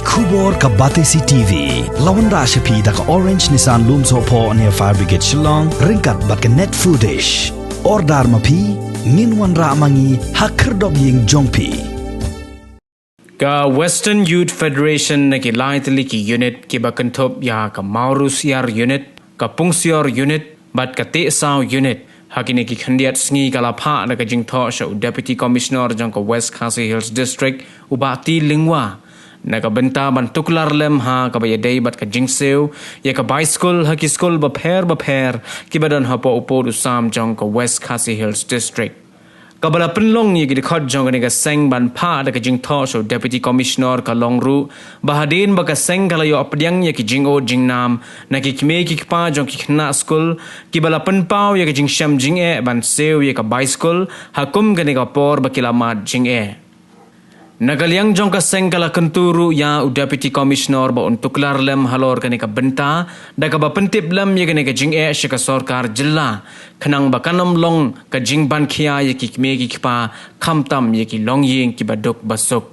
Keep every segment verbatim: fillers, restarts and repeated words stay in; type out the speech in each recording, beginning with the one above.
Khubor ka Batesi T V la wanrah sha phi da ka Orange Nissan Lumsohphoh near Fire Brigade Shillong, ryngkat bad ka Net Foodish. Order ma phi, ngin wanrah ma ngi ha khyrdop ïing jong phi. Ka Western Youth Federation na ki lai tylli ki unit kiba kynthup ïa ka Mawrusiar unit, ka Pungsior unit bad ka Tehsaw unit, ha kine ki khyndiat sngi ka la phah da ka jingthoh sha u Deputy Commissioner jong ka West Khasi Hills District, u Bah T Lyngwa, na ka bynta ban tuklar lem ha kaba ïadei bad ka jingsiew ïa ka baiskul ha ki skul bapher bapher kiba don hapoh u pud u sam jong ka West Khasi Hills District. Kaba la pynlong ïa ki dkhot jong kane ka seng ban phah da ka jingthoh sha u Deputy Commissioner ka long ruh ba hadien ba ka seng ka la ïoh pdiang ïa ki jingud jingnam na ki kmie ki kpa jong ki khynnah skul kiba la pynpaw ïa ka jingshem jingeh ban siew ïa ka baiskul ha kum kane ka por ba ki la mad jingeh. Na ka liang jong ka seng ka la kyntu ruh ïa u Deputy Commissioner ba un tuklar lem halor kane ka bynta da kaba pyntip lem ïa kane ka jingeh sha ka sorkar jylla, khnang ba kan ym long ka jingban khia ïa ki kmie ki kpa, khamtam ïa ki longïing kiba duk ba suk.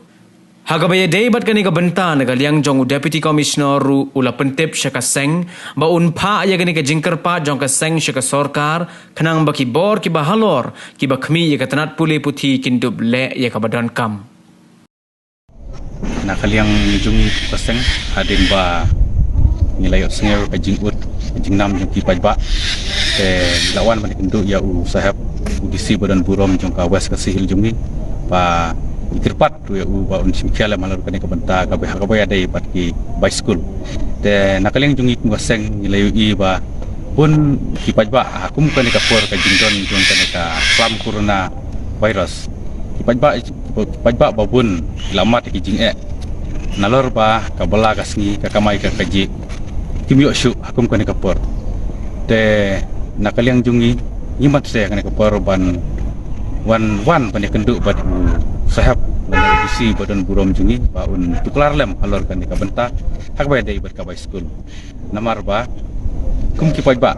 Ha kaba ïadei bad kane ka bynta, na ka liang jong u Deputy Commissioner ruh u la pyntip sha ka seng ba un phah ïa kane ka jingkyrpad jong ka seng sha ka sorkar, khnang ba ki bor kiba halor kiba khmih ïa ka tnat pule puthi kin dup leh ïa kaba donkam. Na ka liang jong ngi kum ka seng, hadien ba ngi la ïohsngew ka jingud ka jingnam jong ki paidbah, te ngi la wan ban ïakynduh ïa u sahep, u D C ba don burom jong ka West Khasi Hills jong ngi, ba ngi kyrpad ruh ïa u ba un shim khia lem halor kane ka bynta kaba ha kaba ïadei bad ki baiskul. Te na ka liang jong ngi kum ka seng ngi la ïohi ba bun ki paidbah ha kum kane ka por ka jingdon jong kane ka klam corona virus, ki paidbah, ki paidbah ba bun ki la mad ïa ki jingeh nalor ba ka bylla ka sngi, ka kamai ka kajih kim ïoh shuh ha kum kane ka por. Te na ka liang jong ngi, ngi mat se kane ka por ban wan, wan ban ïakynduh bad u sahep lane u D C ba don burom jong ngi ba un tuklar lem halor kane ka bynta ha kaba ïadei bad ka baiskul. Namar ba kum ki paidbah,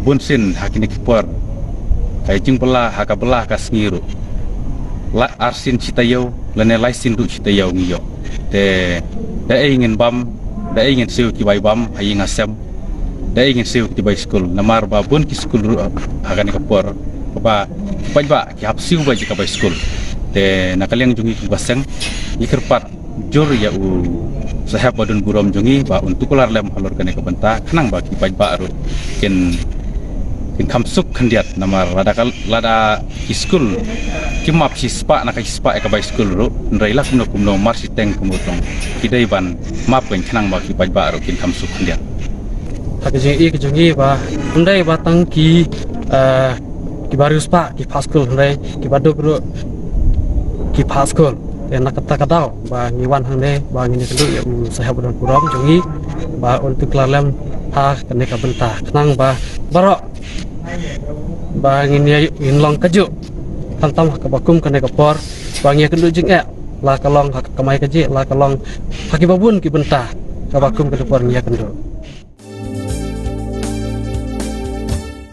bun sien ha kine ki por ka jingbylla ha ka bylla ka sngi ruh la arsien shi taïew lane laisien ruh shi taïew ngi ïoh. Te da ei ngin bam, da ei ngin siew ki bai bam ha ïing ha sem, da ei ngin siew ki baiskul, namar ba bun ki skul ruh ha kane ka por ba ki paidbah ki hap siew beit ïa ka baiskul. Te na ka liang jong ngi kum ka seng, ngi kyrpad jur ïa u sahep ba don burom jong ngi ba un tuklar lem halor kane ka bynta, khnang ba ki paidbah ruh kin, kin kham suk khyndiat, namar lada ka, lada ki skul ki map shispah na ka shispah ïa ka baiskul ruh, hynrei la kumno kumno mar shiteng kumno tong ki dei ban map, khnang ba ki paidbah ruh kin kham suk khyndiat. Ha ka jingïohi ka jong ngi ba ym dei ba tang ki, eh, kiba riewspah ki phah skul, hynrei kiba duk ruh ki phah skul. Te na kata ka daw ba ngi wan hangne ba ngin ïakynduh ïa u sahep ba don burom jong ngi ba un tuklar lem ha kane ka bynta, khnang ba baroh ba ngin ïa, ngin long kajuh, khamtam ha kaba kum kane ka por ba ngi ïakynduh jingeh, la ka long ha ka kamai kajih, la ka long ha kiba bun ki bynta, kaba kum kane ka por ngi ïakynduh.